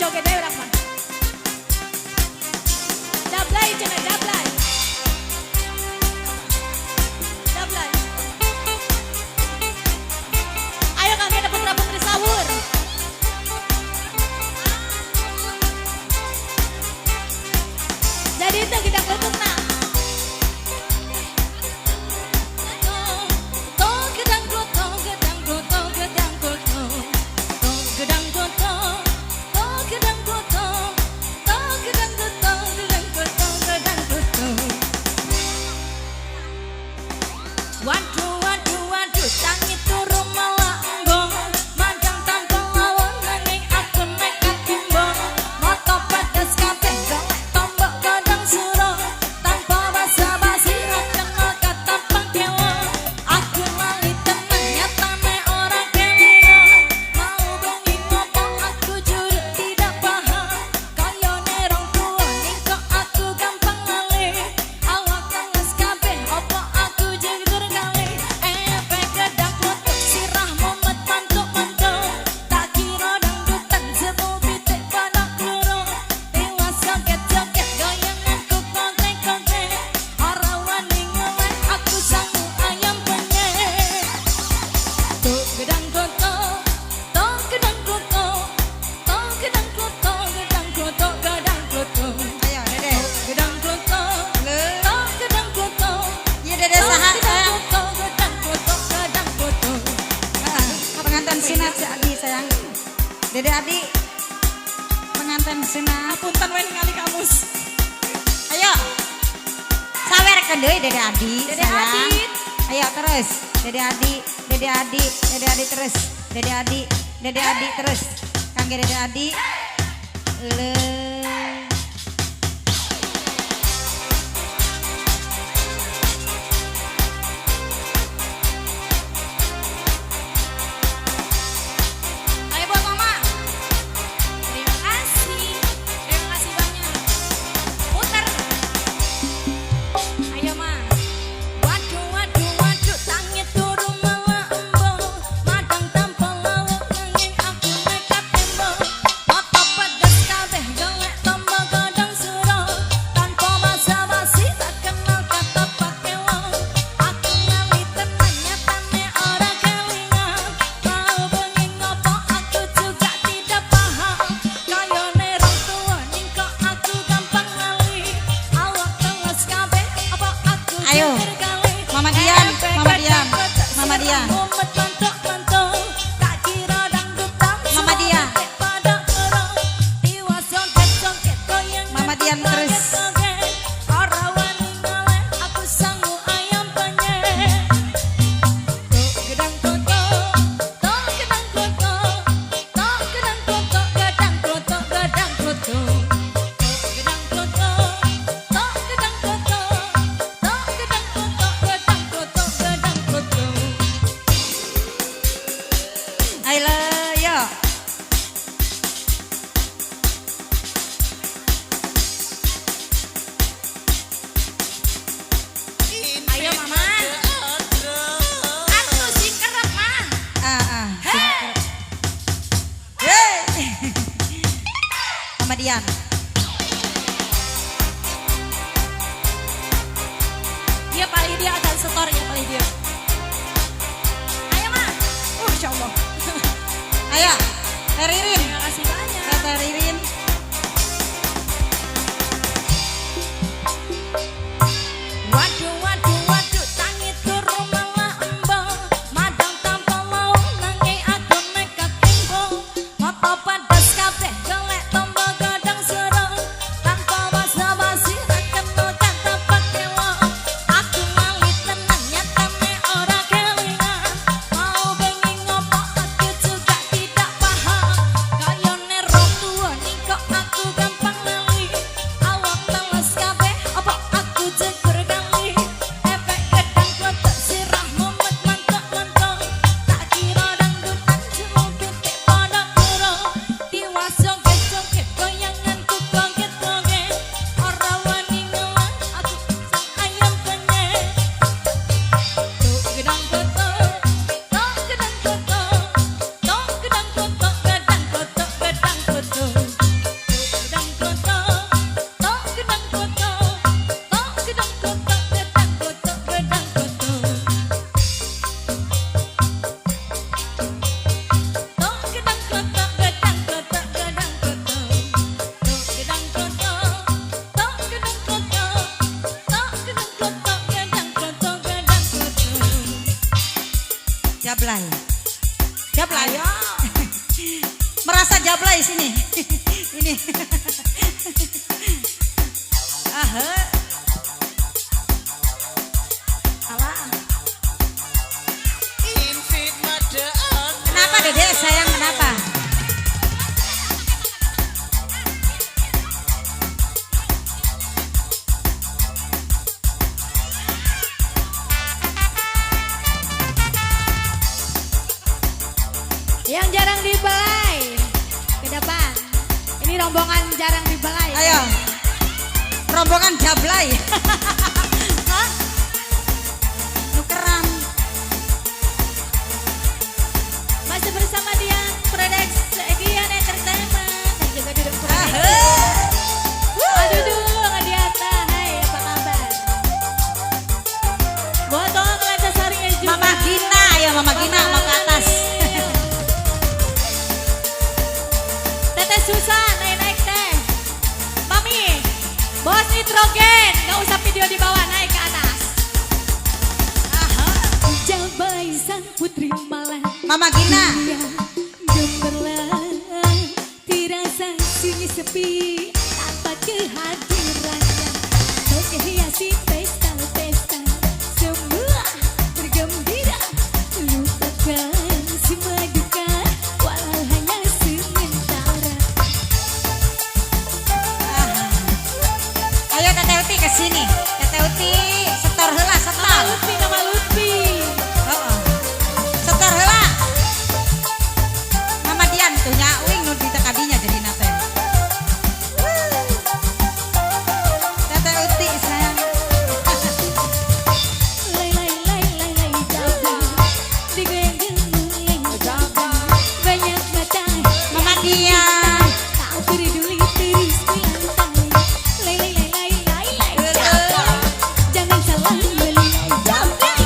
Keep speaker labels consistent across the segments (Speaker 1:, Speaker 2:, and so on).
Speaker 1: Joget dewe urang mah. Jablay cenah, jablay. Jablay. Ayo kangge putra-putri sawur. Jadi itu kita klutuk nak. Waduh, waduh, waduh, tangi turu malah embung. Madang tanpa lawon nanging aku nekat timbang. Moto pedes kabeh golek tombok godhong suro. Tanpa basa-basi ra kenal kata pangkelo. Aku lali tenan nyatane ora kelingan. Mau bengi ngopo aku jujur tidak paham. Kayane rong tuwa ning kok aku gampang lali. Awak teles kabeh opo aku jegur kali. Efek gedang kluthuk sirah mumet mantuk-mantuk. Tak kira dangdutan jebul pitik pada kloro. Tiwas joget-joget goyanganku kontek-kontek. Ora wani ngeleh aku sangu ayam penyet. Tok gedang kluthuk, tok gedang kluthuk, tok gedang kluthuk, gedang kluthuk, gedang kluthuk.
Speaker 2: Ayo, Dede.
Speaker 1: Gedang kluthuk,
Speaker 2: Leuh.
Speaker 1: tok gedang kluthuk.
Speaker 2: Iya, Dede saha?
Speaker 1: Gedang kluthuk, gedang kluthuk, gedang kluthuk.
Speaker 2: Ah, pengantin sunat si Adi sayang. Dede Adi. Pengantin sunat.
Speaker 1: Apunten we ningali kamus.
Speaker 2: Ayo. Sawerkeun deui Dede Adi.
Speaker 1: Dede
Speaker 2: sayang.
Speaker 1: Adit.
Speaker 2: Ayo terus. Dede Adi, Dede Adi, Dede Adi terus. Dede Adi, Dede Adi terus. Kangge Dede Adi. Leuh.
Speaker 1: Ayo buat mama. Terima kasih. Terima kasih banyak. Putar. Ayo ma. Waduh, waduh, waduh, tangi turu malah embung. Madang tanpa lawuh nanging aku nekat embung. Moto pedes kabeh golek tombo godhong suro. Tanpa basa-basi tak kenal kata pakelo. Aku lali tenan nyatane ora kelingan. Mau bengi ngopo aku juga tidak paham. Kayane rong tuwa ning kok aku gampang lali. Awak teles kabeh apa aku
Speaker 2: Ayo.
Speaker 1: jeger kali.
Speaker 2: Mama Dian,
Speaker 1: Efek
Speaker 2: Mama Dian,
Speaker 1: gedang kletek
Speaker 2: Mama Dian.
Speaker 1: sirah mumet mantuk-mantuk. Tak kira dangdutan
Speaker 2: Mama Dian.
Speaker 1: pitik pada kero. Tiwas joget-joget goyang
Speaker 2: Mama Dian terus.
Speaker 1: joget-joget. Ora wani ngeleh aku sangu ayam penyet. Tok gedang klotok, tok gedang klotok, tok gedang klotok, gedang klotok, gedang klotok. Tok gedang klotok, tok gedang klotok, tok gedang klotok, gedang klotok, gedang klotok.
Speaker 2: Ayo, yo.
Speaker 1: Ayo mama. Atuh sing kerep mah.
Speaker 2: Ah, ah. Sing kerep. Hey. Mama Dian.
Speaker 1: Dia paling dia akan setor ya paling dia. Ayo ma. Oh, insya Allah.
Speaker 2: Ayo, Teh Ririn.
Speaker 1: Terima kasih banyak.
Speaker 2: Teh Ririn.
Speaker 1: Waduh, waduh, waduh, tangi turu malah embung. Madang tanpa lawuh nanging aku nekat timbung. Moto pedes kabeh golek tombo godhong suro. Tanpa basa-basi ra kenal kata pakelo. Aku lali tenan nyatane ora kelingan. Mau bengi ngopo aku juga tidak paham. Kayane rong tuwa ning kok aku gampang lali. Awak teles kabeh apa aku jegur kali. Efek gedang kletek sirah mumet mantuk-mantuk. Tak kira dangdutan jebul pitik pada kuro.
Speaker 2: Merasa jablay sini. Ini. Aha.
Speaker 1: Alah.
Speaker 2: Kenapa, Dede sayang, kenapa?
Speaker 1: Yang jarang dibelai ke depan. Ini rombongan jarang dibelai.
Speaker 2: Ayo. Rombongan jablay. Hah? Nukeran.
Speaker 1: Masih bersama Dian Production, Dian Entertainment dan juga Dudung
Speaker 2: Aha.
Speaker 1: Production. Aduh, duh, Ngadiata, hai, apa kabar? Buat tolong lensa saringnya juga.
Speaker 2: Mama Gina, ayo Mama Gina mau ke atas.
Speaker 1: Teteh Susan, naik-naik teh. Mami, bos nitrogen, gak usah video di bawah, naik ke atas.
Speaker 2: Aha.
Speaker 1: Jabai sang putri malam.
Speaker 2: Mama Gina.
Speaker 1: Gemerlap, dirasa sunyi sepi tanpa kehadirannya. Menghiasi pesta-pesta, semua bergembira, lupakan semua duka, walau hanya sementara.
Speaker 2: Ah. Ayo Teteh Uti ke sini. Teteh Uti setor heula,
Speaker 1: Mama
Speaker 2: setor.
Speaker 1: Lutfi, Mama Lutfi.
Speaker 2: Heeh. Setor heula. Mama Dian tuh nya uing nu di tekadinya jadi teh. Teteh Uti sayang.
Speaker 1: Lay lay lay lay lay jablay, digoyang gemulai banyak mata.
Speaker 2: Mama Dian.
Speaker 1: Tak peduli terus melantai. Lay lay lay lay lay lay jablay. Jangan salah menilai jablay.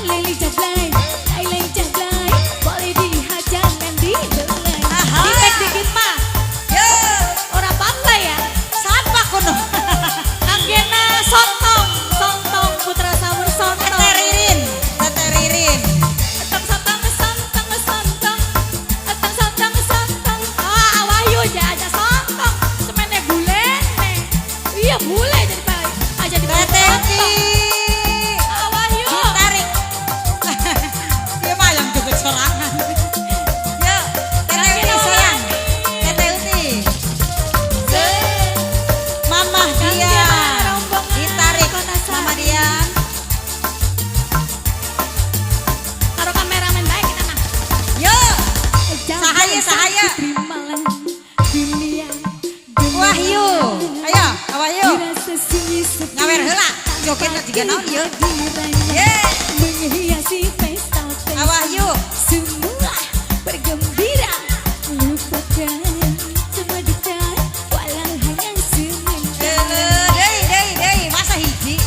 Speaker 1: Lay lay jablay, lay lay jablay. Boleh dilihat jangan dibelai.
Speaker 2: Aha.
Speaker 1: Dipek dikit mah,
Speaker 2: Yo,
Speaker 1: ora apa-apa ya.
Speaker 2: Siapa kuno?
Speaker 1: Anggena sontong, sontong Putra Sawur sontong.
Speaker 2: Teteh Ririn, Teteh Ririn.
Speaker 1: Etang sontong sontong sontong, etang sontong sontong. Ah, Wahyu aja aja sontong. Semene bule nih. Iya bule jadi pak, aja di
Speaker 2: Teteh Uti.
Speaker 1: Ah, Wahyu.
Speaker 2: Ditarik. Dia mah yang joget sorangan. Yo, Teteh Uti sayang. Teteh Uti. Mama Dian. Ditarik. Mama Dian.
Speaker 1: Taruh kameramen baik kita mah.
Speaker 2: Yo, Sahaya, sahaya.
Speaker 1: Putri malam dunia
Speaker 2: Wahyu. Ayo, Wahyu.
Speaker 1: Dirasa sunyi sepi
Speaker 2: Nyawer heula. Joget juga naon ieu?
Speaker 1: kehadirannya.
Speaker 2: Ye.
Speaker 1: Menghiasi pesta-pesta.
Speaker 2: Wahyu.
Speaker 1: Semua bergembira, lupakan semua duka, walau hanya sementara.
Speaker 2: Eh, deui, deui, deui, masa hiji?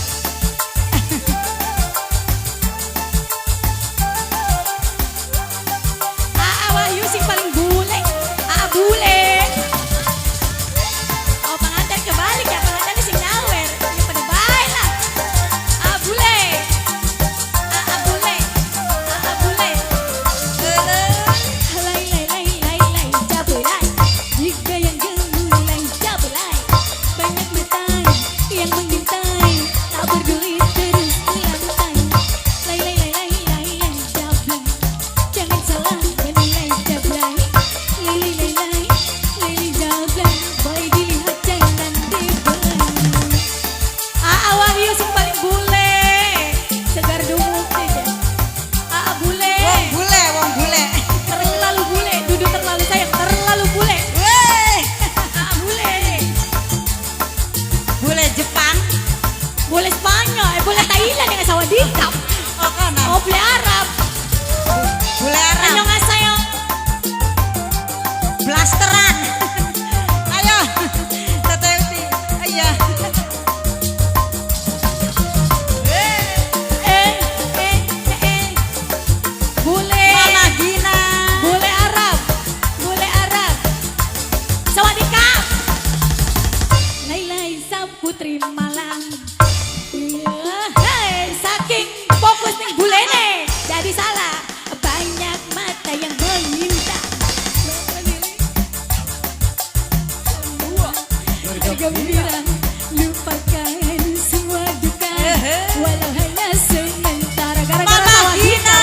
Speaker 1: Aa Wahyu sing paling bule. Aa bule. Oh, pengantin kebalik ya, pengantin sing nyawer. Ya pada baik lah. Aa bule. Aa bule. Aa bule. Lay lay lay lay lay jablay. Jika yang gemulai jablay. Banyak mata yang mengintai, tak peduli terus melantai. Lay lay lay lay lay lay jablay. Jangan salah menilai jablay. Lay lay lay lay lay lay jablay. Boleh dilihat jangan dibelai. Aa Wahyu sing paling bule. Segar dumuk aja. Aa bule.
Speaker 2: Wong bule, wong bule.
Speaker 1: Terlalu bule, duduk terlalu sayang, terlalu bule.
Speaker 2: Weh,
Speaker 1: Ah, bule.
Speaker 2: Bule Jepang.
Speaker 1: Bule Spanyol, eh bule Thailand yang sawadikap.
Speaker 2: Oh, kono.
Speaker 1: Oh, bule Arab.
Speaker 2: Bule Arab.
Speaker 1: Annyeonghaseyo.
Speaker 2: Blasteran. Ayo. Teteh Uti. Iya.
Speaker 1: Eh, eh, eh, eh. Bule.
Speaker 2: Mama Gina.
Speaker 1: Bule Arab. Bule Arab. Sawadikap. Lay lay sang putri malam. Iya, hei, saking fokus nih bulene, jadi salah. Banyak mata yang meminta. Gembira, lupakan semua duka, walau hanya sementara. Gara-gara
Speaker 2: Mama
Speaker 1: tawa
Speaker 2: Gina.
Speaker 1: kita.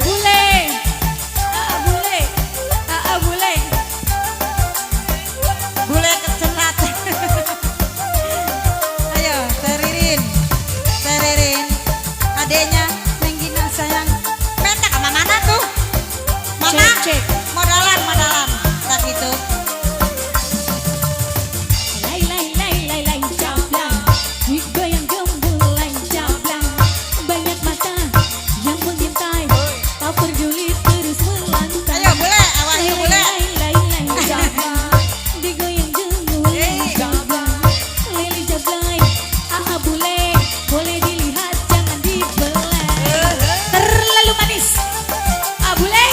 Speaker 1: Bule, ah bule, ah bule.
Speaker 2: Bule kecelat. Ayo, Teririn. Teririn. Adenya Neng Gina sayang. Meta ke mana tuh? Mama.
Speaker 1: Cek, cek.
Speaker 2: Modalan, modalan. Tak gitu.
Speaker 1: Lai lai lai lai lai jablang, digoyang gemulai jablang. Banyak mata yang mengintai, tak peduli terus melantai.
Speaker 2: Ayo bule, awas yuk bule.
Speaker 1: Lai lai lai jablang, digoyang gemulai
Speaker 2: Hey.
Speaker 1: jablang. Lele jablay, ah bule, boleh dilihat jangan dibelai. Terlalu manis. Ah bule,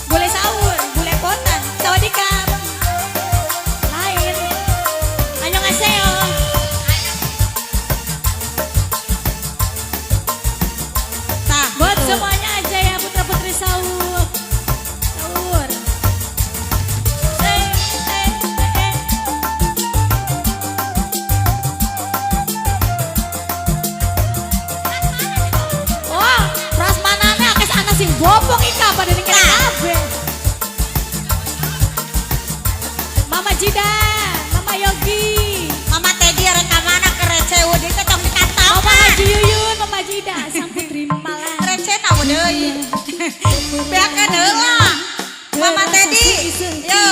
Speaker 1: bule sahur, bule potan, sawadikap. Lain. Annyeonghaseyo.
Speaker 2: Tah,
Speaker 1: Buat
Speaker 2: gitu.
Speaker 1: semuanya aja ya putra putri sahur. Sahur. Eh, eh, eh, eh. Wah, prasmanane akeh ana sing bopong ika pada ning kene kabeh. Mama Jidan, Mama Yogi,
Speaker 2: Mama Teddy rek ka mana ke receh deui teh tong
Speaker 1: Mama
Speaker 2: dikantapan.
Speaker 1: Haji Yuyun, Mama Jida, sang putri Malang.
Speaker 2: Receh na deui. Beakeun heula. Mama Teddy. Yo.